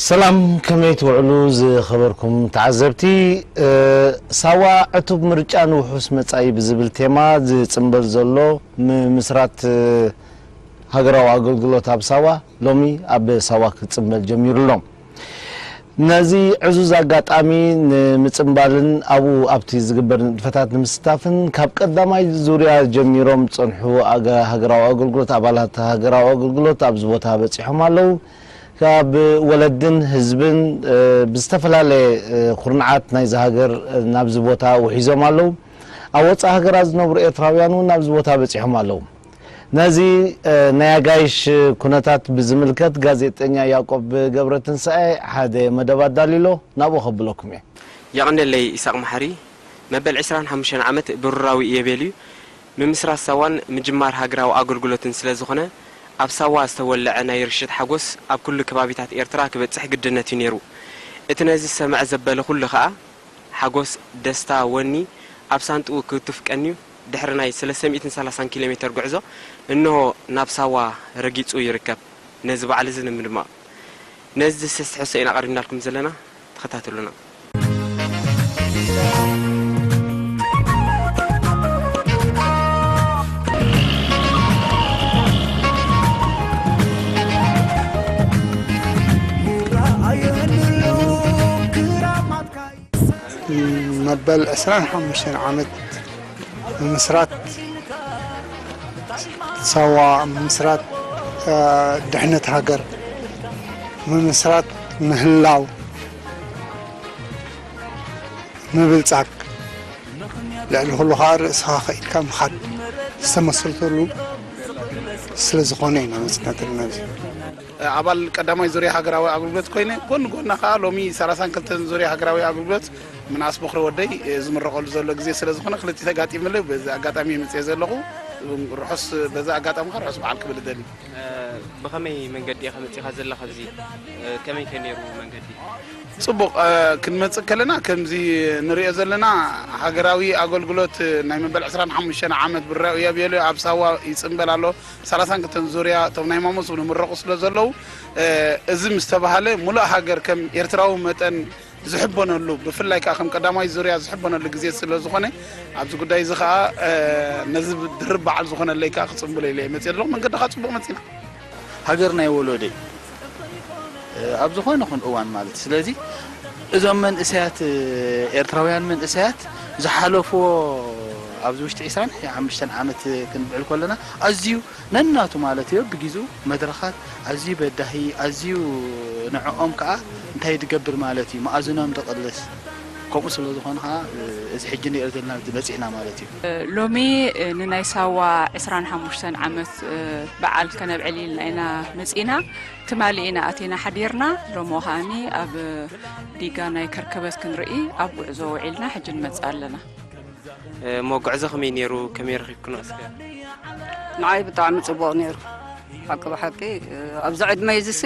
ሰላም፣ ከመይ ትውዕሉ ዝኸበርኩም ተዓዘብቲ? እ፣ ሳዋ ዕቱብ ምርጫን ውሑስ መጻኢ ብዝብል ቴማ ዝጽንበል ዘሎ ምምስራት፣ እ፣ ሃገራዊ ኣገልግሎት ኣብ ሳዋ ሎሚ ኣብ ሳዋ ክጽንበል ጀሚሩ ኣሎ። ነዚ ዕዙዝ ኣጋጣሚ ንምጽንባልን ኣብኡ ኣብቲ ዝግበር ንጥፈታት ንምስታፍን ካብ ቀዳማይ ዙርያ ጀሚሮም ዝጸንሑ ኣገ-፣ ሃገራዊ ኣገልግሎት ኣባላት ሃገራዊ ኣገልግሎት ኣብዚ ቦታ በጺሖም ኣለዉ። ካብ ወለድን ህዝብን፣ እ፣ ብዝተፈላለየ፣ እ፣ ኩርንዓት ናይዚ ሃገር፣ እ፣ ናብዚ ቦታ ውሒዞም ኣለዉ። ኣብ ወጻኢ ሃገራት ዝነብሩ ኤርትራውያን እውን ናብዚ ቦታ በጺሖም ኣለዉ። ነዚ፣ እ፣ ናይ ኣጋይሽ ኩነታት ብዝምልከት ጋዜጠኛ ያዕቆብ ገብረትንሳኤ ሓደ መደብ ኣዳልዩ ኣሎ። ናብኡ ከብለኩም እየ። የቐንየለይ ኢሳቕ መሓሪ። መበል ዕስራን ሓሙሽተን ዓመት ብሩራዊ እየ ቤልዩ። ምምስራት ሳዋን ምጅማር ሃገራዊ ኣገልግሎትን ስለ ዝኾነ፣ ኣብ ሳዋ ዝተወለዐ ናይ ርሽት ሓጎስ ኣብ ኩሉ ከባቢታት ኤርትራ ክበጽሕ ግድነት እዩ ነይሩ። እቲ ነዚ ዝሰምዐ ዘበለ ኩሉ ከኣ፣ ሓጎስ፣ ደስታ፣ ወኒ ኣብ ሳንጥኡ ክህቱፍ ቀንዩ፣ ድሕሪ ናይ ሰለስተ ሚእትን ሰላሳን ኪሎ ሜተር ጉዕዞ፣ እንሆ ናብ ሳዋ ረጊጹ ይርከብ። ነዚ በዓል እዚ ንምድማቕ፣ ነዚ ዝስስ ትሕዝቶ ኢና ኣቐሪብናልኩም ዘለና። ተኸታተሉና። መበል ዕስራን ሓሙሽተን ዓመት ምምስራት ሳዋ፣ ምምስራት፣ እ፣ ድሕነት ሃገር፣ ምምስራት ምህላው፣ ምብልጻግ፣ ልዕሊ ኩሉ ኸኣ ርእስኻ ኸኢልካ ምኻድ ዝተመስረተሉ ስለ ዝኾነ ኢና መጺና ዘለና ኣብዚ። ኣባል ቀዳማይ ዙርያ ሃገራዊ ኣገልግሎት ኮይነ፣ ጎኒ ጎና ከኣ ሎሚ ሰላሳን ክልተን ዙርያ ሃገራዊ ኣገልግሎት ምንኣስ ቦኽሪ ወደይ ዝምረቐሉ ዘሎ ግዜ ስለ ዝኾነ፣ ክልቲኡ ተጋጢሙለይ በዚ ኣጋጣሚ እየ መጺኤ ዘለኹ። ርሑስ፣ በዚ ኣጋጣሚ ከኣ ርሑስ በዓል ክብል እደሊ። ብኸመይ መንገዲ ኢኻ መጺኻ ዘለኻ ኣብዚ? ከመይ ከ ነይሩ መንገዲ? ጽቡቕ፣ እ፣ ክንመጽእ ከለና ከምዚ ንሪኦ ዘለና ሃገራዊ ኣገልግሎት ናይ መበል ዕስራን ሓሙሽተን ዓመት ብራኡ የብየሉ ኣብ ሳዋ ይጽንበል ኣሎ። ሰላሳን ክልተን ዙርያ እቶም ናይ ማሞስ እውን ይምረቑ ስለ ዘለዉ፣ እ፣ እዚ ምስ ተባህለ ሙሉእ ሃገር ከም ኤርትራዊ መጠን ዝሕበነሉ፣ ብፍላይ ከኣ ከም ቀዳማይ ዙርያ ዝሕበነሉ ግዜ ስለ ዝኾነ፣ ኣብዚ ጉዳይ እዚ ከኣ፣ እ፣ ነዚ ድርብ በዓል ዝኾነለይ ከኣ ክጽንብሎ ኢለ እየ መጽእ ዘለኹ። መንገዲ ከኣ ጽቡቕ መጺና። ሃገር ናይ ወለዶ እዩ፣ ኣብ ዝኾነ ኹን እዋን ማለት እዩ። ስለዚ እዞም መንእሰያት፣ ኤርትራውያን መንእሰያት ዝሓለፍዎ ኣብዚ ውሽጢ ዕስራን ሓሙሽተን ዓመት ክንብዕል ከለና ኣዝዩ ነናቱ ማለት እዩ ብጊዙ መድረኻት ኣዝዩ በዳሂ፣ ኣዝዩ ንዕኦም ከኣ እንታይ ዝገብር ማለት እዩ፣ መኣዝኖም ዝቕልስ። ከምኡ ስለ ዝኾነ ኸዓ እዚ ሕጂ ንሪኦ ዘለና በፂሕና ማለት እዩ። ሎሚ ንናይ ሳዋ ዕስራን ሓሙሽተን ዓመት በዓል ከነብዕል ኢልና ኢና መፂና። ትማሊ ኢና ኣቲና ሓዲርና፣ ሎሚ ኸዓኒ ኣብ ዲጋ ናይ ከርከበት ክንርኢ ኣብ ጉዕዞ ውዒልና ሕጂ ንመፅእ ኣለና። እሞ ጉዕዞ ከመይ ነይሩ? ከመይ ረኺብክኖ እስከ? ንዓይ ብጣዕሚ ፅቡቕ ነይሩ። ሓቂ ብሓቂ ኣብዚ ዕድመይ እዚሲ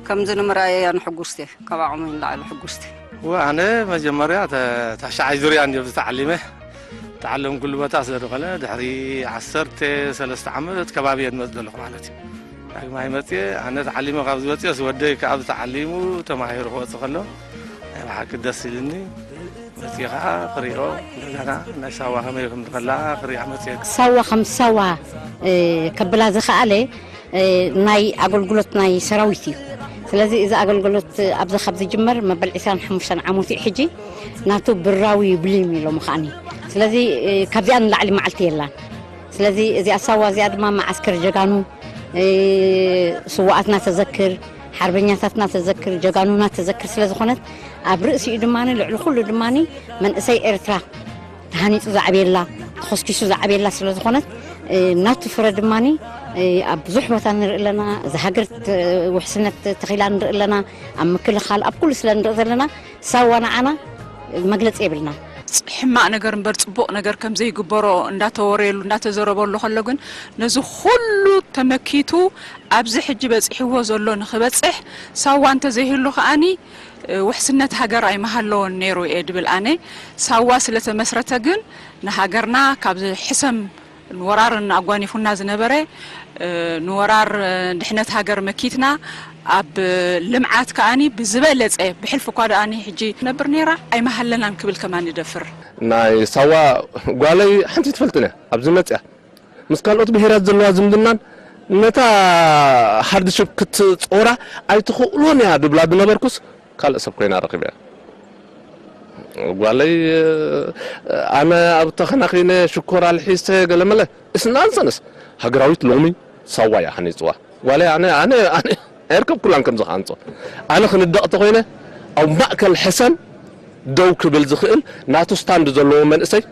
ከምዚ ንምርኣየይ ኣነ ሕጉስቲ እየ፣ ካብ ዓቕመይ ንላዕሊ ሕጉስቲ። እወ ኣነ መጀመርያ ተሻዓይ ዙርያ እንድየ ኣብዚ ተዓሊመ። ተዓለም ኩሉ ቦታ ስለ ዝኾነ ድሕሪ ዓሰርተ ሰለስተ ዓመት ከባቢ እየ ዝመፅእ ዘለኹ ማለት እዩ። ዳግማይ መፅየ ኣነ ተዓሊመ ካብ ዝወፅየስ ወደይ ከኣ ኣብዚ ተዓሊሙ ተማሂሩ ክወፅእ ከሎ ናይ ብሓቂ ደስ ኢልኒ። መፅየ ከዓ ክሪኦ እንደገና ናይ ሳዋ ከመይ ከም ዝኸላ ክሪኣ መፅየ። ሳዋ ከም ሳዋ ከብላ ዝኸኣለ ናይ ኣገልግሎት ናይ ሰራዊት እዩ። ስለዚ እዚ ኣገልግሎት ኣብዚ ካብ ዝጅመር መበል ዕስራን ሓሙሽተን ዓመቱ እዩ ሕጂ። ናቱ ብራዊ ብሊም ኢሎም ከዓኒ። ስለዚ ካብዚኣ ንላዕሊ መዓልቲ የላን። ስለዚ እዚኣ ሳዋ እዚኣ ድማ መዓስከር ጀጋኑ ስዋኣትና ተዘክር፣ ሓርበኛታትና ተዘክር፣ ጀጋኑና ተዘክር ስለ ዝኾነት ኣብ ርእሲኡ ድማ ልዕሊ ኩሉ ድማ መንእሰይ ኤርትራ ተሃኒፁ ዝዓብየላ ተኾስኪሱ ዝዓብየላ ስለ ዝኾነት ናቱ ፍረ ድማ ኣብ ብዙሕ ቦታ ንርኢ ኣለና። እዛ ሃገር ውሕስነት ተኺላ ንርኢ ኣለና። ኣብ ምክልኻል ኣብ ኩሉ ስለ ንርኢ ዘለና ሳዋ ንዓና መግለፂ የብልና። ሕማቕ ነገር እምበር ፅቡቕ ነገር ከም ዘይግበሮ እንዳተወረየሉ እንዳተዘረበሉ ከሎ ግን ነዚ ኩሉ ተመኪቱ ኣብዚ ሕጂ በፂሕዎ ዘሎ ንክበፅሕ ሳዋ እንተዘይህሉ ከዓኒ ውሕስነት ሃገር ኣይምሃለወን ነይሩ እየ ድብል ኣነ። ሳዋ ስለተመስረተ ግን ንሃገርና ካብ ሕሰም ንወራር ኣጓኒፉና ዝነበረ ንወራር ድሕነት ሃገር መኪትና ኣብ ልምዓት ከኣኒ ብዝበለጸ ብሕልፊ እኳ ደኣኒ ሕጂ ትነብር ነይራ ኣይመሃለናን ክብል ከማን ይደፍር። ናይ ሳዋ ጓለይ ሓንቲ ትፈልጥን እያ ኣብዚ መጽያ ምስ ካልኦት ብሄራት ዘለዋ ዝምድናን ነታ ሃርድሽፕ ክትጾራ ኣይትኽእሎን እያ ድብላ ዝነበርኩስ ካልእ ሰብ ኮይና ረኺበያ። ጓለይ ኣነ ኣብ ተኸናኺነ ሽኮር ኣልሒሰ ገለመለ እስናንሰንስ ሃገራዊት ሎሚ ሳዋ እያ ሃኒፅዋ። ጓለይ ኣነ ኣነ ኣነ ኣይርከብኩላን ከምዚ ክሃንፆ ኣነ ክንደቕ ተኮይነ ኣብ ማእከል ሕሰም ደው ክብል ዝኽእል ናቱ ስታንድ ዘለዎ መንእሰይ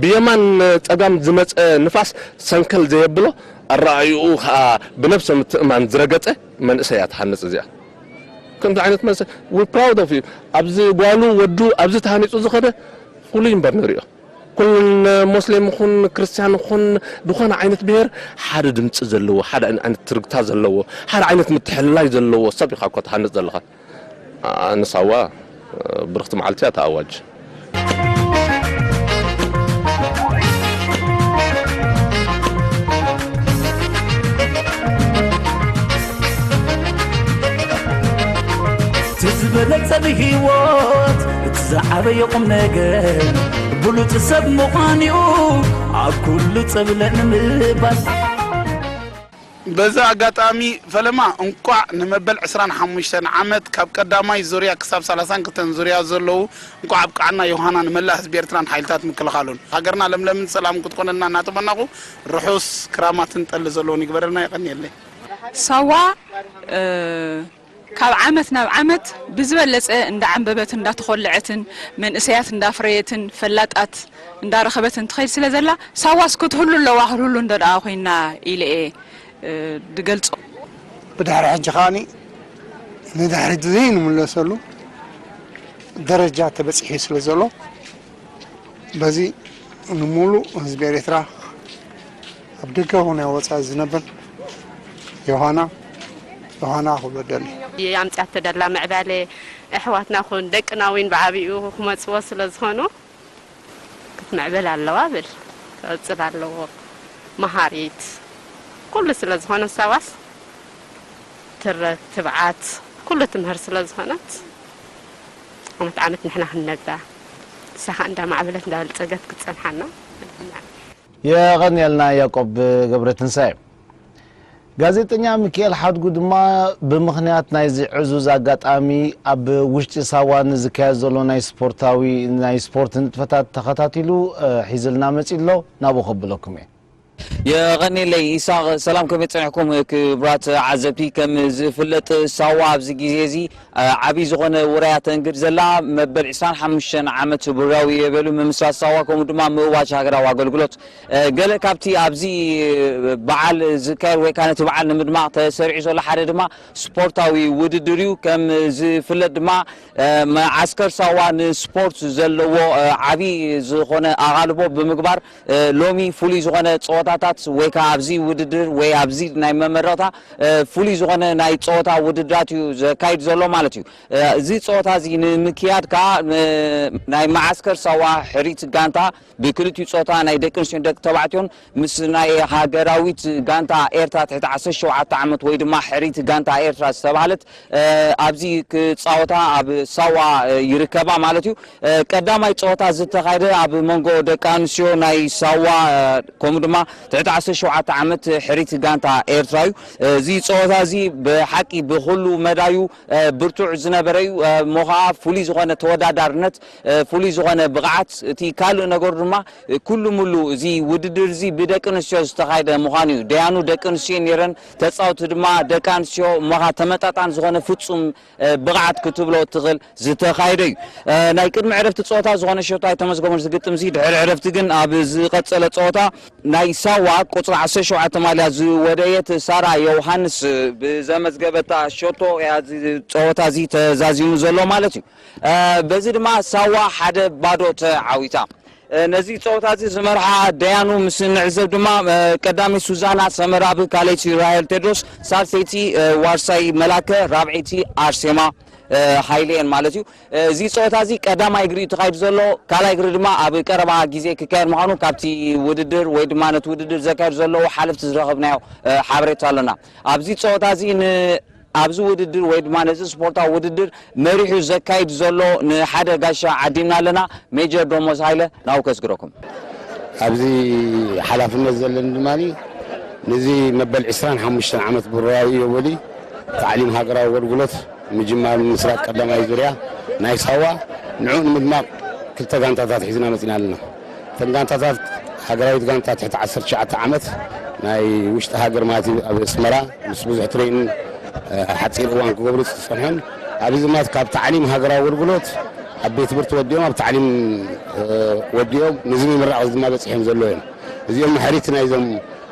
ብየማን ፀጋም ዝመፀ ንፋስ ሰንከል ዘየብሎ ኣረኣይኡ ከዓ ብነብሰ ምትእማን ዝረገፀ መንእሰይ እያ ትሃንፅ እዚኣ። ከምዚ ዓይነት መንሰ we proud of you ኣብዚ ጓሉ ወዱ ኣብዚ ተሃኒፁ ዝኸደ ፍሉይ እምበር ንሪኦ ኩልን ሞስሊም ኹን ክርስቲያን ኹን ዝኾነ ዓይነት ብሄር ሓደ ድምፂ ዘለዎ ሓደ ዓይነት ትርግታ ዘለዎ ሓደ ዓይነት ምትሕልላይ ዘለዎ ሰብ ኢኻ እኮ ትሃንፅ ዘለኻ ንሳዋ ብርኽቲ መዓልቲ እያ ተኣዋጅ ትዝበለጸ ብህይወት እቲ ዝዓበየ ቁም ነገር ብሉጽ ሰብ ምዃን እዩ ኣብ ኩሉ ጸብለ ንምባል በዚ ኣጋጣሚ ፈለማ እንቋዕ ንመበል ዕስራን ሓሙሽተን ዓመት ካብ ቀዳማይ ዙርያ ክሳብ ሰላሳን ክልተን ዙርያ ዘለዉ እንቋዕ ኣብቅዓና ዮሃና ንመላእ ህዝቢ ኤርትራን ሓይልታት ምክልኻሉን ሃገርና ለምለምን ሰላምን ክትኮነልና እናተመናኹ ርሑስ ክራማትን ጠሊ ዘለዎን ይግበረልና የቐንየለይ። ሳዋ ካብ ዓመት ናብ ዓመት ብዝበለፀ እንዳዓንበበት እንዳተኾለዐትን መንእሰያት እንዳፍረየትን ፈላጣት እንዳረኸበትን ትኸይድ ስለ ዘላ ሳዋስ ክትህሉ ኣለዋ ክትህሉ እንዶ ደኣ ኮይና ኢለ እየ ድገልፆ። ብድሕሪ ሕጂ ከኣ ንድሕሪት ዘይንምለሰሉ ደረጃ ተበፂሑ ስለ ዘሎ በዚ ንሙሉእ ህዝቢ ኤርትራ ኣብ ደገ ኹን ኣብ ወጻኢ ዝነብር ዮሃና ዮሃና ክብሎ ደሊ። ኣምጺኣቶ ደላ ምዕባለ ኣሕዋትና ኹን ደቅና ዊን ብዓቢኡ ክመጽዎ ስለ ዝኾኑ ክትምዕብል ኣለዋ ብል ክቕጽል ኣለዎ መሃሪት ኩሉ ስለ ዝኾነ ሳዋስ ትረት ትብዓት ኩሉ ትምህር ስለ ዝኾነት ዓመት ዓመት ንሕና ክንነግራ ንሳ ኸኣ እንዳማዕበለት እንዳበልጸገት ክትጸንሓና የቐንየልና ያቆብ ገብረትንሳኤ። ጋዜጠኛ ሚኪኤል ሓድጉ ድማ ብምኽንያት ናይዚ ዕዙዝ ኣጋጣሚ ኣብ ውሽጢ ሳዋ ንዝካየድ ዘሎ ናይ ስፖርታዊ ናይ ስፖርት ንጥፈታት ተኸታቲሉ ሒዝልና መጺኡ ኣሎ። ናብኡ ከብለኩም እየ። የቐንየለይ ኢሳቕ። ሰላም ከመይ ጸኒሕኩም ክቡራት ዓዘብቲ? ከም ዝፍለጥ ሳዋ ኣብዚ ግዜ እዚ ዓብዪ ዝኾነ ውራይ ኣተንግድ ዘላ መበል ዕስራን ሓሙሽተን ዓመት ብራዊ የበሉ ምምስራት ሳዋ ከምኡ ድማ ምእዋጅ ሃገራዊ ኣገልግሎት ገለ ካብቲ ኣብዚ በዓል ዝካየድ ወይ ከዓ ነቲ በዓል ንምድማቕ ተሰሪዑ ዘሎ ሓደ ድማ ስፖርታዊ ውድድር እዩ። ከም ዝፍለጥ ድማ መዓስከር ሳዋ ንስፖርት ዘለዎ ዓብዪ ዝኾነ ኣቓልቦ ብምግባር ሎሚ ፍሉይ ዝኾነ ፀወታታት ወይ ከዓ ኣብዚ ውድድር ወይ ኣብዚ ናይ መመረቕታ ፍሉይ ዝኾነ ናይ ፀወታ ውድድራት እዩ ዘካይድ ዘሎ ማለት እዩ። እዚ ፀወታ እዚ ንምክያድ ከዓ ናይ መዓስከር ሳዋ ሕሪት ጋንታ ብክልቲኡ ፆታ ናይ ደቂ ኣንስትዮን ደቂ ተባዕትዮን ምስ ናይ ሃገራዊት ጋንታ ኤርትራ ትሕቲ ዓሰርተ ሸውዓተ ዓመት ወይ ድማ ሕሪት ጋንታ ኤርትራ ዝተባህለት ኣብዚ ክፃወታ ኣብ ሳዋ ይርከባ ማለት እዩ። ቀዳማይ ፀወታ ዝተኻየደ ኣብ መንጎ ደቂ ኣንስትዮ ናይ ሳዋ ከምኡ ድማ ትሕቲ ዓሰርተ ሸውዓተ ዓመት ሕሪት ጋንታ ኤርትራ እዩ። እዚ ፀወታ እዚ ብሓቂ ብኩሉ መዳዩ ብርቱዕ ዝነበረ እዩ። እሞ ከዓ ፍሉይ ዝኾነ ተወዳዳርነት፣ ፍሉይ ዝኾነ ብቕዓት፣ እቲ ካልእ ነገሩ ድማ ኩሉ ሙሉ እዚ ውድድር እዚ ብደቂ ኣንስትዮ ዝተኻየደ ምዃኑ እዩ። ደያኑ ደቂ ኣንስትዮ ነይረን፣ ተፃወቲ ድማ ደቂ ኣንስትዮ፣ እሞ ከዓ ተመጣጣኒ ዝኾነ ፍፁም ብቕዓት ክትብሎ እትኽእል ዝተኻየደ እዩ። ናይ ቅድሚ ዕረፍቲ ፀወታ ዝኾነ ሸቶ ኣይተመዝገቦን እዚ ግጥም እዚ። ድሕሪ ዕረፍቲ ግን ኣብ ዝቐፀለ ፀወታ ናይ ሳዋ ቁፅሪ ዓሰርተ ሸውዓተ ማልያ ዝወደየት ሳራ ዮውሃንስ ብዘመዝገበታ ሸቶ እያ እዚ ፀወታ እዚ ተዛዚሙ ዘሎ ማለት እዩ። በዚ ድማ ሳዋ ሓደ ባዶ ተዓዊታ። ነዚ ፀወታ እዚ ዝመርሓ ደያኑ ምስ ንዕዘብ ድማ ቀዳመይቲ ሱዛና ሰመራብ፣ ካልኣይቲ ራሄል ቴድሮስ፣ ሳልሰይቲ ዋርሳይ መላከ፣ ራብዐይቲ ኣርሴማ ሃይለ እየን ማለት እዩ። እዚ ፀወታ እዚ ቀዳማይ እግሪ እዩ ተኻይዱ ዘሎ። ካልኣይ እግሪ ድማ ኣብ ቀረባ ግዜ ክካየድ ምዃኑ ካብቲ ውድድር ወይ ድማ ነቲ ውድድር ዘካየዱ ዘለዉ ሓለፍቲ ዝረኸብናዮ ሓበሬታ ኣሎና። ኣብዚ ፀወታ እዚ ን ኣብዚ ውድድር ወይ ድማ ነዚ ስፖርታዊ ውድድር መሪሑ ዘካይድ ዘሎ ንሓደ ጋሻ ዓዲምና ኣለና። ሜጀር ደሞዝ ሃይለ ናብኡ ከስግረኩም። ኣብዚ ሓላፍነት ዘለኒ ድማ ነዚ መበል ዕስራን ሓሙሽተን ዓመት ብራዊ ዮበሊ ታዕሊም ሃገራዊ ኣገልግሎት ምጅማር ምስራት ቀዳማይ ዙርያ ናይ ሳዋ ንዑ ንምድማቕ ክልተ ጋንታታት ሒዝና መፂና ኣለና። እተን ጋንታታት ሃገራዊት ጋንታ ትሕቲ ዓሰርተ ትሽዓተ ዓመት ናይ ውሽጢ ሃገር ማለት እዩ፣ ኣብ ኣስመራ ምስ ብዙሕ ትሬኒን ሓፂር እዋን ክገብሩ ዝፀንሑን ኣብዚ ድማ ካብ ታዕሊም ሃገራዊ ኣገልግሎት ኣብ ቤት ትምህርቲ ወዲኦም ኣብ ታዕሊም ወዲኦም ንዚ ምምራቕ ድማ በፂሖም ዘለዉ እዮም። እዚኦም መሕሪት ናይዞም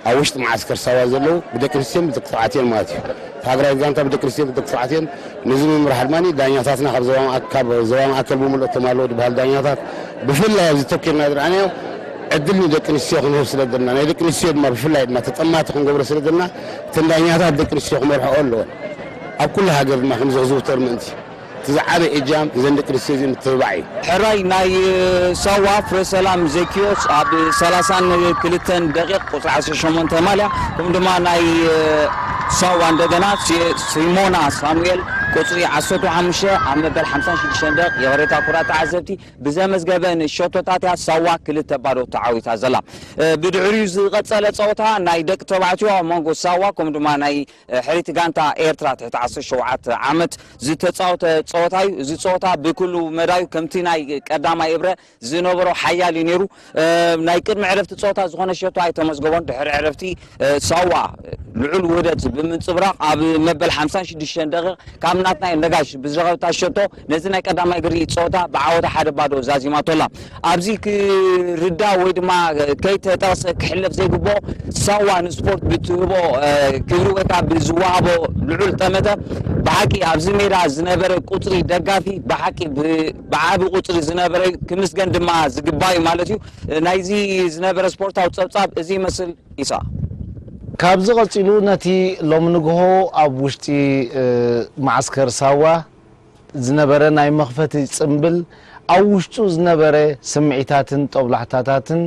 ኣብ ውሽጢ መዓስከር ሳዋ ዘለዉ ብደቂ ኣንስትዮን ብደቂ ተባዕትዮን ማለት እዩ። ሃገራዊት ጋንታ ብደቂ ኣንስትዮን ብደቂ ተባዕትዮን ንዚ ምምራሕ ድማ ዳኛታትና ካብ ዞባ ማእከል ብሙሉእ እቶም ኣለዉ ዝበሃል ዳኛታት ብፍላይ ኣብዚ ተኪርና ዝረኣናዮ ዕድል ንደቂ ኣንስትዮ ክንህብ ስለ ዘለና ናይ ደቂ ኣንስትዮ ድማ ብፍላይ ድማ ተጠማቲ ክንገብሮ ስለ ዘለና እተን ዳኛታት ደቂ ኣንስትዮ ክመርሕኦ ኣለወን። ኣብ ኩሉ ሃገር ድማ ከምዚ ክዝውተር ምእንቲ እቲ ዝዓበየ እጃም እዘን ደቂ ኣንስትዮ እዚአን ምትብባዕ እዩ። ሕራይ ናይ ሳዋ ፍረ ሰላም ዘኪዮስ ኣብ ሰላሳን ክልተን ደቂቕ ቁፅሪ ዓሰርተ ሸሞንተ ማልያ፣ ከምኡ ድማ ናይ ሳዋ እንደገና ሲ- ሲሞና ሳሙኤል ቁፅሪ ዓሰርተ ሓሙሽተ ኣብ መበል ሓምሳን ሽዱሽተን ደቂቕ፣ ይቕሬታ ክቡራት ተዓዘብቲ፣ ብዘመዝገበን ሸቶታት እያ ሳዋ ክልተ ባዶ ተዓዊታ ዘላ። ብድሕሪኡ ዝቐፀለ ፀወታ ናይ ደቂ ተባዕትዮ ኣብ መንጎ ሳዋ ከምኡ ድማ ናይ ሕሪት ጋንታ ኤርትራ ትሕቲ ዓሰርተ ሸውዓተ ዓመት ዝተፃወተ ፀወታ እዩ። እዚ ፀወታ ብኩሉ መዳዩ ከምቲ ናይ ቀዳማይ እብረ ዝነበሮ ሓያል እዩ ነይሩ። ናይ ቅድሚ ዕረፍቲ ፀወታ ዝኾነ ሸቶ ኣይተመዝገቦን። ድሕሪ ዕረፍቲ ሳዋ ልዑል ውህደት ብምንፅብራቕ ኣብ መበል ሓምሳን ሽዱሽተን ደቂቕ ካብ ናትናኤል ነጋሽ ብዝረኸበታ ሸቶ ነዚ ናይ ቀዳማይ እግሪ ፀወታ ብዓወታ ሓደ ባዶ ዛዚማቶ ኣላ። ኣብዚ ክርዳእ ወይ ድማ ከይተጠቕሰ ክሕለፍ ዘይግብኦ ሳዋ ንስፖርት ብትህቦ ክብሪ ወይ ከዓ ብዝወሃቦ ልዑል ጠመተ ብሓቂ ኣብዚ ሜዳ ዝነበረ ቁፅሪ ደጋፊ ብሓቂ ብዓቢ ቁፅሪ ዝነበረ ክምስገን ድማ ዝግባእ እዩ ማለት እዩ። ናይዚ ዝነበረ ስፖርታዊ ፀብፃብ እዚ ይመስል። ኢሳ ካብዚ ቀፂሉ ነቲ ሎሚ ንግሆ ኣብ ውሽጢ መዓስከር ሳዋ ዝነበረ ናይ መኽፈቲ ጽምብል ኣብ ውሽጡ ዝነበረ ስምዒታትን ጦብላሕታታትን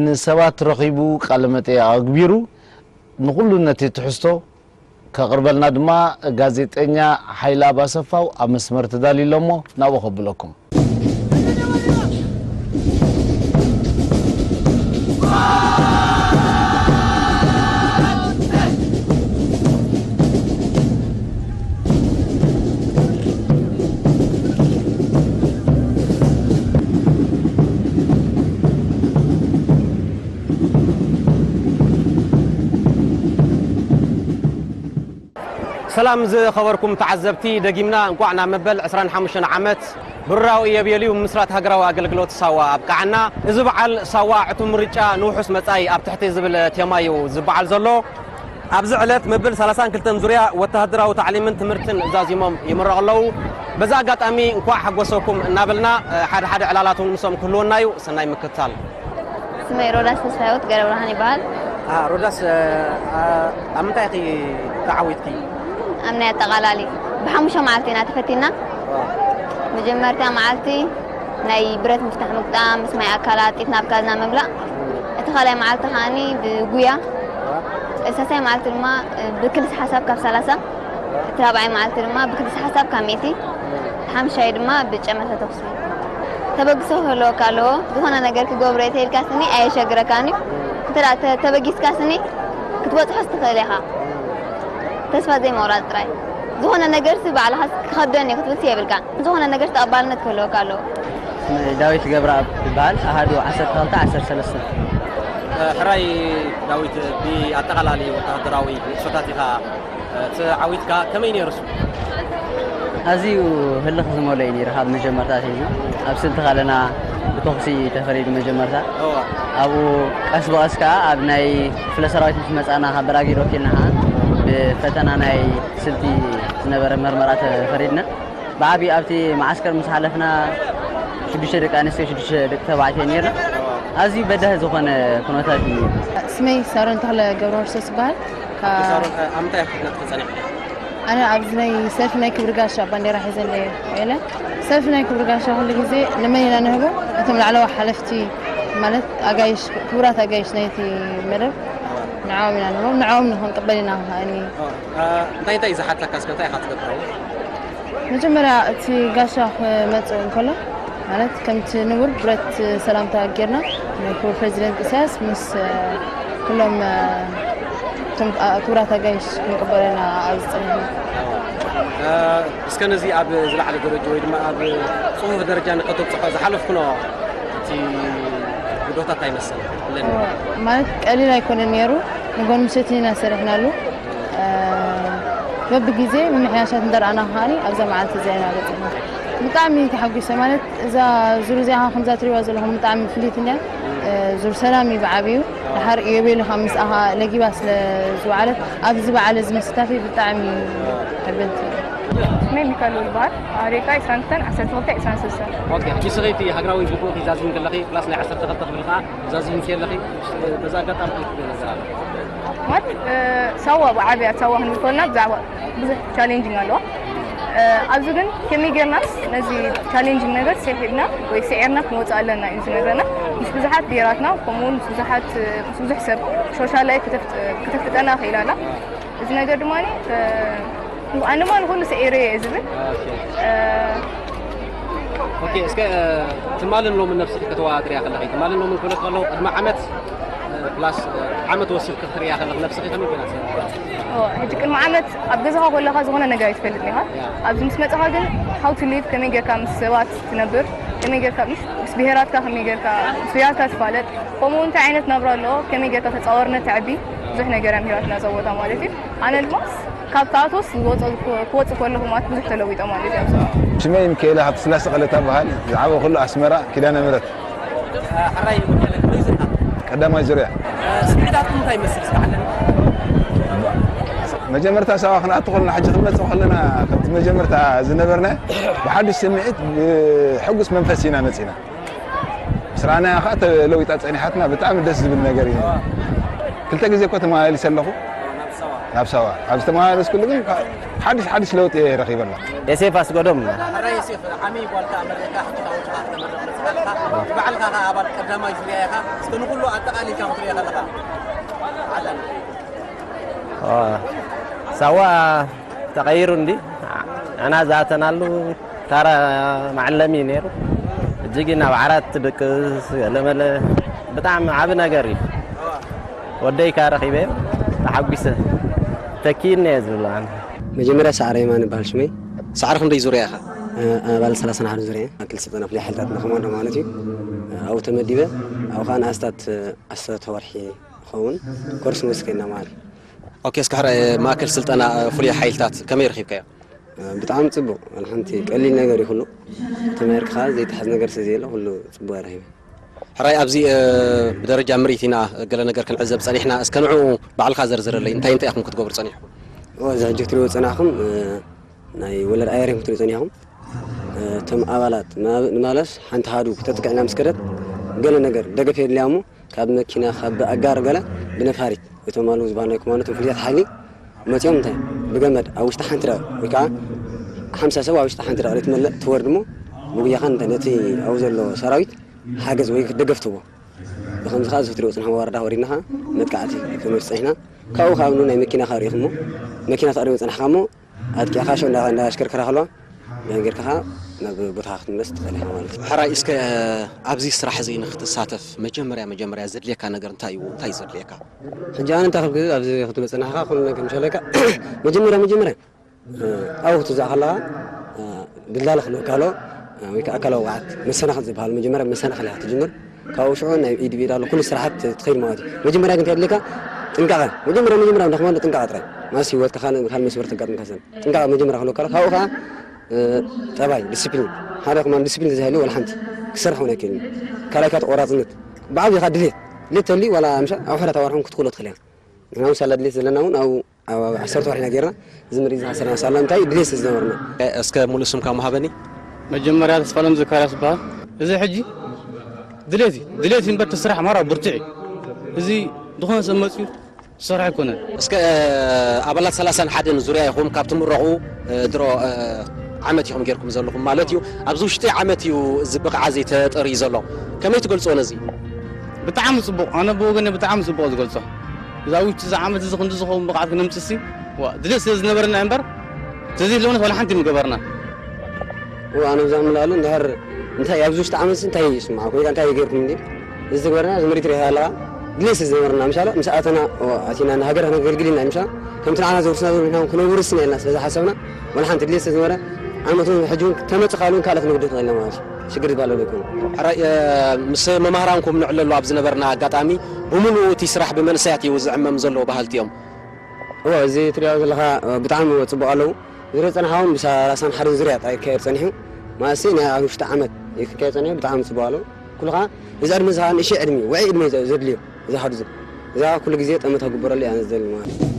ንሰባት ረኺቡ ቃለ መጠይቕ ኣግቢሩ ንኹሉ ነቲ ትሕዝቶ ከቕርበልና ድማ ጋዜጠኛ ሓይለኣብ ኣሰፋው ኣብ መስመር ተዳልዩ ኣሎ እሞ ናብኡ ከብለኩም። ሰላም ዝኸበርኩም ተዓዘብቲ፣ ደጊምና እንቋዕ ናብ መበል ዕስራን ሓሙሽተን ዓመት ብሩራዊ ኢዮቤልዩ ምምስራት ሃገራዊ ኣገልግሎት ሳዋ ኣብቅዓና። እዚ በዓል ሳዋ ዕቱብ ምርጫ ንውሑስ መጻኢ ኣብ ትሕቲ ዝብል ቴማ እዩ ዝበዓል ዘሎ። ኣብዚ ዕለት መበል ሰላሳን ክልተን ዙርያ ወተሃደራዊ ታዕሊምን ትምህርትን ዛዚሞም ይምረቑ ኣለዉ። በዚ ኣጋጣሚ እንኳዕ ሓጎሰኩም እናበልና ሓደ ሓደ ዕላላት እውን ምስኦም ክህልወና እዩ። ሰናይ ምክትታል። ስመይ ሮዳስ ተስፋ ህይወት ገብረብርሃን ይበሃል። ሮዳስ ኣብ ምንታይ ኢኺ ተዓዊትኪ? ኣብ ናይ ኣጠቓላሊ ብሓሙሽተ መዓልቲ ኢና ተፈቲና። መጀመርታ መዓልቲ ናይ ብረት ምፍታሕ ምግጣም፣ ምስ ማይ ኣካላት፣ ጢት ናብ ካዝና ምምላእ። እቲ ካልኣይ መዓልቲ ከዓኒ ብጉያ፣ እቲ ሳልሳይ መዓልቲ ድማ ብክልሲ ሓሳብ ካብ ሰላሳ፣ እቲ ራብዓይ መዓልቲ ድማ ብክልሲ ሓሳብ ካብ ሚእቲ፣ ሓምሻይ ድማ ብጨመተ ተኹሲ። ተበግሶ ክህልወካ ኣለዎ። ዝኾነ ነገር ክገብሮ እየ ተይልካ ስኒ ኣየሸግረካን እዩ። እንተ ደኣ ተ- ተበጊስካ ስኒ ክትበጽሖ ትኽእል ኢኻ። ተስፋ ዘይምቑራጽ ጥራይ። ዝኾነ ነገር ሲ ባዕልኻ ክኸብደኒ እዩ ክትብል ሲ የብልካን። ዝኾነ ነገር ተቐባልነት ክህልወካ ኣለዎ። ዳዊት ገብረኣብ ይበሃል። ኣሃዱ ዓሰርተ ክልተ ዓሰርተ ሰለስተ። ሕራይ ዳዊት፣ ብኣጠቓላሊ ወተሃደራዊ ንጥፈታት ኢኻ ተዓዊትካ፣ ከመይ ነይሩ እሱ? ኣዝዩ ህልኽ ዝመልኦ እዩ ነይሩ። ካብ መጀመርታ ኣትሒዙ ኣብ ስልቲ ከለና ብተኹሲ ተፈሪዱ መጀመርታ። እወ። ኣብኡ ቀስ ብቐስ ከኣ ኣብ ናይ ክፍለ ሰራዊት ምስ መጻና ካብ በራጊድ ወኪልና ከኣ ብፈተና ናይ ስልቲ ዝነበረ መርመራ ተፈሪድና። ብዓብዩ ኣብቲ መዓስከር ምስ ሓለፍና ሽዱሽተ ደቂ ኣንስትዮ ሽዱሽተ ደቂ ተባዕትዮ ነይርና። ኣዝዩ በዳሂ ዝኾነ ኩነታት እዩ ነይሩ። ስመይ ሳሮን ተኽለ ገብረክርስቶስ ይበሃል። ካብ ሳሮን ኣብ ምንታይ ኢኺ ክትነጥፊ ጸኒሕኪ? ኣነ ኣብዚ ናይ ሰልፊ ናይ ክብሪ ጋሻ ባንዴራ ሒዘ እንደ እየ ውዒለ። ሰልፊ ናይ ክብሪ ጋሻ ኩሉ ግዜ ንመን ኢና ንህቦ? ነቶም ላዕለዋይ ሓለፍቲ ማለት ኣጋይሽ ክቡራት ኣጋይሽ ናይቲ መደብ ንዓኦም ኢና ንብሎም፣ ንዓኦም ንኽንቅበል ኢና ከኣኒ። እንታይ እንታይ እዩ ዝሓተካ? እስከ እንታይ ኢኻ ትገብር? መጀመርያ እቲ ጋሻ ክመፅእ እንከሎ፣ ማለት ከምቲ ንቡር ብረት ሰላምታ ጌርና፣ ናይ ክቡር ፕሬዚደንት ኢሳያስ ምስ ኩሎም እቶም ክቡራት ኣጋይሽ ክንቅበለና ኣብ ዝፀንሕና። እስከ ነዚ ኣብ ዝለዓለ ደረጃ ወይ ድማ ኣብ ፅሑፍ ደረጃ ንከተብፅሖ ዝሓለፍኩኖ እቲ ግዶታት ኣይመሰል ኣለኒ። ማለት ቀሊል ኣይኮነን ነይሩ። ንጎን ምሸት ኢና ሰሪሕናሉ። በብግዜ ምምሕያሻት እንዳረኣና ከዓኒ ኣብዛ መዓልቲ እዚኣ ኢና በፂሕና። ብጣዕሚ ተሓጒሰ። ማለት እዛ ዙር እዚኣ ከምዛ ትሪእዋ ዘለኹም ብጣዕሚ ፍልይቲ እንድያ። ዙር ሰላም እዩ ብዓብዩ። ድሓር ኢዮቤሉ ካብ ምስኣ ለጊባ ስለ ዝወዓለት ኣብዚ በዓል እዚ ምስታፊ ብጣዕሚ ሕብንቲ። ስመይ ሚካኤል ይበሃል። ኣሬካ ዕስራን ክልተን ዓሰርተ ክልተ ዕስራን ሰለስተን። ኦኬ፣ ሕጂ ሰበይቲ ሃገራዊ ግቡእ ዛዚም ከለኺ ፕላስ ናይ ዓሰርተ ክልተ ክብል ከኣ ዛዚም ከለኺ በዛ ኣጋጣሚ እንታይ ትብሊ ነገር ኣሎ? ማለት ሳዋ ብዓብያ ሳዋ ክንብል ከለና ብዛዕባ ብዙሕ ቻሌንጂንግ ኣለዋ። ኣብዚ ግን ከመይ ጌርናስ ነዚ ቻሌንጂንግ ነገር ስሒብና ወይ ስዒርና ክንወፅእ ኣለና እዩ ዝነግረና። ምስ ብዙሓት ብሄራትና ከምኡውን ምስ ብዙሓት ምስ ብዙሕ ሰብ ሶሻል ላይፍ ከተፍጥጠና ክኢላ ኣላ። እዚ ነገር ድማ ኣነ ድማ ንኩሉ ስዒረ እየ ዝብል። ኦኬ፣ እስከ ትማልን ሎምን ነብስኺ ከተወዳድርያ ከለኺ፣ ትማልን ሎምን ክብለኪ ከለኹ ቅድሚ ዓመት ፕላስ ዓመት ወሲኽኪ ክትርእያ ከለኺ ነብስኺ ከመይ ኮይና ትሰምዒ? ሕጂ ቅድሚ ዓመት ኣብ ገዛኻ ከለኻ ዝኾነ ነገር ኣይትፈልጥን ኢኻ። ኣብዚ ምስ መጻኻ ግን how to live፣ ከመይ ጌርካ ምስ ሰባት ትነብር፣ ከመይ ጌርካ ምስ ምስ ብሄራትካ ከመይ ጌርካ ምስ ብሄራትካ ትፋለጥ፣ ከምኡ እንታይ ዓይነት ናብራ ኣለዎ፣ ከመይ ጌርካ ተጻዋርነት ተዕቢ፣ ብዙሕ ነገር እያ ምሂራትና እዛ ቦታ ማለት እዩ። ኣነ ድማ ካብ ተኣቶስ ዝወፀ ክወፅእ ከለኹ ማለት ብዙሕ ተለዊጠ ማለት እዩ። ኣብዚ ሽመይ ሚካኤል ሃብተስላሰ ቀለታ በሃል። ዝዓበኹሉ ኣስመራ ኪዳነ ምሕረት። ሕራይ ሚካኤል ከመይ ዝርካ? ቀዳማይ ዙርያ። ስምዒታትኩም እንታይ ይመስል? እስካዓለን መጀመርታ ሳዋ ክንኣቱ ከለና ሕጂ ክንመፅእ ከለና ከምቲ መጀመርታ ዝነበርና ብሓዱሽ ስምዒት ብሕጉስ መንፈስ ኢና መፂና። ስራና ከዓ ተለዊጣ ፀኒሓትና ብጣዕሚ ደስ ዝብል ነገር እዩ። ክልተ ግዜ እኮ ተመላለስ ኣለኹ ናብ ሳዋ። ኣብ ዝተመላለስኩሉ ግን ሓድሽ ሓድሽ ለውጢ እየ ረኺበላ። የሴፍ ኣስገዶም። ሕራይ ዮሴፍ ዓሚ ጓልካ ኣመሪካ ሕቶታዊ ጭኻ ክተመርቕ መፅኻ ኣለኻ። ባዕልካ ከዓ ኣባል ቀዳማይ ዙርያ ኢኻ። እስከ ንኩሉ ኣጠቓሊልካ ክትሪኦ ከለኻ ዓለም ሳዋ ተቐይሩ እንዲ ኣና ዝኣተናሉ ታራ መዓለሚ ነይሩ። እጅግ ናብ ዓራት ድቅስ ገለመለ ብጣዕሚ ዓቢ ነገር እዩ። ወደይካ ረኺበ ተሓጒሰ ተኪእኒ እየ ዝብሎ ኣነ። መጀመርያ ሰዓረ የማነ ይበሃል ሽመይ። ሰዓረ ክንደይ ዙርያ ኢኻ? ኣባል ሰላሳን ሓደን ዙርያ እየ። ማእከል ስልጠና ፍሉይ ሓይልታት ኮማንዶ ማለት እዩ። ኣብኡ ተመዲበ ኣብኡ ከዓ ንኣስታት ዓሰርተ ወርሒ ይኸውን ኮርስ ንወስድ ከይድና ማለት እዩ። ኦኬ፣ እስከ ሕራይ ማእከል ስልጠና ፍሉይ ሓይልታት ከመይ ረኺብካዮ? ብጣዕሚ ፅቡቕ፣ ዋላ ሓንቲ ቀሊል ነገር እዩ ኩሉ። ተማሂርካ ከዓ ዘይትሓዝ ነገር ስለ ዘየለ ኩሉ ፅቡቕ እየ ረኺበ። ሕራይ ኣብዚ ብደረጃ ምርኢት ኢና ገለ ነገር ክንዕዘብ ፀኒሕና። እስከ ንዕኡ ባዕልካ ዘርዝረለይ፣ እንታይ እንታይ ኢኹም ክትገብሩ ፀኒሕኩም? እዚ ሕጂ ክትሪእዎ ዝፀናሕኩም ናይ ወለድ ኣየር እዮም ክትሪኡ ፀኒሕኩም። እቶም ኣባላት ንማለስ ሓንቲ ኣሃዱ ክተጥቅዕ ኢላ ምስ ከደት ገለ ነገር ደገፍ የድልያ እሞ ካብ መኪና ካብ ኣጋር ገለ ብነፋሪት እቶም ኣለዉ ዝበሃሉ ናይ ኮማንዶ እቶም ፍሉያት ሓይሊ መፂኦም እንታይ ብገመድ ኣብ ውሽጢ ሓንቲ ደቂቕ ወይ ከዓ ሓምሳ ሰብ ኣብ ውሽጢ ሓንቲ ደቂቕ ዘይትመልእ ትወርድ እሞ ብጉያኻ እንታይ ነቲ ኣብኡ ዘሎ ሰራዊት ሓገዝ ወይ ደገፍ ትህቦ። ብኸምዚ ከዓ እዚ ክትሪኦ ፅንሕዎ ወረዳ ወሪድና ከዓ መጥቃዕቲ ክንወስድ ፀኒሕና። ካብኡ ከዓ ናይ መኪና ከዓ ርኢኹሞ መኪና ተቕሪቡ ፅናሕካ እሞ ኣጥቂዕካ ሸው እንዳኣሽከርከራ ከለዋ ገርካ ናብ ቦታኻ ክትምለስ ትኽእል ኢኻ ማለት እዩ። ሕራይ እስከ ኣብዚ ስራሕ እዚ ንክትሳተፍ መጀመርያ መጀመርያ ዘድልየካ ነገር እንታይ እዩ? እንታይ እዩ ዘድልየካ? ሕጂ ኣነ እንታይ ክብል ኣብዚ ክትመፅእ ናኻ ኩሉ ነገር ምሸለካ መጀመርያ መጀመርያ ኣብኡ ክትዛእ ከለኻ ድላለ ክህልወካ ኣለዎ ወይ ከዓ ኣካላዊ ብቕዓት መሰናኽል ዝበሃል መጀመርያ መሰናኽል ኢኻ ትጅምር። ካብኡ ሽዑ ናይ ኢድ ብኢድ ኣሎ ኩሉ ስራሓት ትኸይድ ማለት እዩ። መጀመርያ ግን እንታይ ኣድልየካ? ጥንቃቐ። መጀመርያ መጀመርያ እንዳ ኮማንዶ ጥንቃቐ ጥራይ። ማስ ህይወትካ ካልእ ካልእ መስመር ተጋጥምካ ሰን ጥንቃቐ መጀመርያ ክህልወካ ኣሎ። ካብኡ ከዓ ጠባይ ዲስፕሊን ሓደ ኮማንዶ ዲስፕሊን ተዘይሃልዩ ዋላ ሓንቲ ክሰርሕ እውን ኣይክእልን። ካልኣይ ከዓ ተቆራፅነት ብዓብይኻ ድሌት ድሌት ተልዩ ዋላ ምሻ ኣብ ሕዳት ኣዋርሖም ክትክእሎ ትኽእል ኢኻ። ንሕና እውን ሳላ ድሌት ዘለና እውን ኣብኡ ኣብ ዓሰርተ ወርሒ ኢና ጌርና። እዚ ምርኢት ዝሓሰርና ሳላ እንታይ ድሌት ስለ ዝነበርና። እስከ ሙሉእ ስምካ እሞ ሃበኒ። መጀመርያ ተስፋሎም ዘካርያስ ይበሃል። እዚ ሕጂ ድሌት እዩ ድሌት እዩ እምበር እቲ ስራሕ ማራ ብርቱዕ እዩ። እዚ ዝኾነ ሰብ መፅዩ ዝሰርሖ ኣይኮነን። እስከ ኣባላት ሰላሳን ሓደን ዙርያ ኢኹም ካብ ትምረቑ ድሮ ዓመት ኢኹም ጌርኩም ዘለኹም ማለት እዩ። ኣብዚ ውሽጢ ዓመት እዩ እዚ ብቕዓት እዚ ተጠርዩ ዘሎ። ከመይ ትገልፅዎ ነዚ? ብጣዕሚ ፅቡቕ ኣነ ብወገነ ብጣዕሚ ፅቡቕ ዝገልፆ። እዛ ውሽጢ እዚ ዓመት እዚ ክንዲ ዝኸውን ብቕዓት ክነምፅእ ሲ ድሌት ስለ ዝነበረና እምበር ተዘይለውነት ዋላ ሓንቲ ምገበርና። ኣነ ብዛ ምላሉ እንድሕር እንታይ ኣብዚ ውሽጢ ዓመት እንታይ ይስማዕ ኮይዳ እንታይ ይገርኩም እንዲ እዚ ትግበርና እዚ መሬት ሪሃ ኣለዋ ድሌት ስለ ዝነበረና ምሻሎ ምስ ኣተና ኣቲና ንሃገር ከነገልግል ኢና ምሻ ከምቲ ንዓና ዘውርስና ዘሎ ንሕና ክነውርስ ኢና ኢልና ስለ ዝሓሰብና ዋላ ሓንቲ ድሌት ስለ ዝነበረ ዓመት እውን ሕጂ እውን ተመፅእ ካሉ እውን ካልእ ክንግድፍ ንኽእል ማለት እዩ ሽግር ዝበሃለሉ ኣይኮነ ሕራይ ምስ መማህራንኩም ንዕለሉ ኣብ ዝነበርና ኣጋጣሚ ብምሉኡ እቲ ስራሕ ብመንእሰያት እዩ ዝዕመም ዘሎ በሃልቲ እዮም። እዎ እዚ ትሪኦ ዘለኻ ብጣዕሚ እዎ ፅቡቅ ኣለዉ ዝረ ፀንሓ እውን ብሰላሳን ሓደን ዙርያ ጥራይ ክካየድ ፀኒሑ ማእሰይ ናይ ኣብ ውሽጢ ዓመት እዩ ክካየድ ፀኒሑ ብጣዕሚ ፅቡቅ ኣለዉ ኩሉ ከዓ እዚ ዕድመ እዚ ከዓ ንእሽተይ ዕድመ እዩ ውዕይ ዕድመ እዩ ዘድልዮ እዚ ሓዱ እዚ እዛ ኩሉ ግዜ ጠመተ ክግበረሉ እያ ዝደሊ ማለት እዩ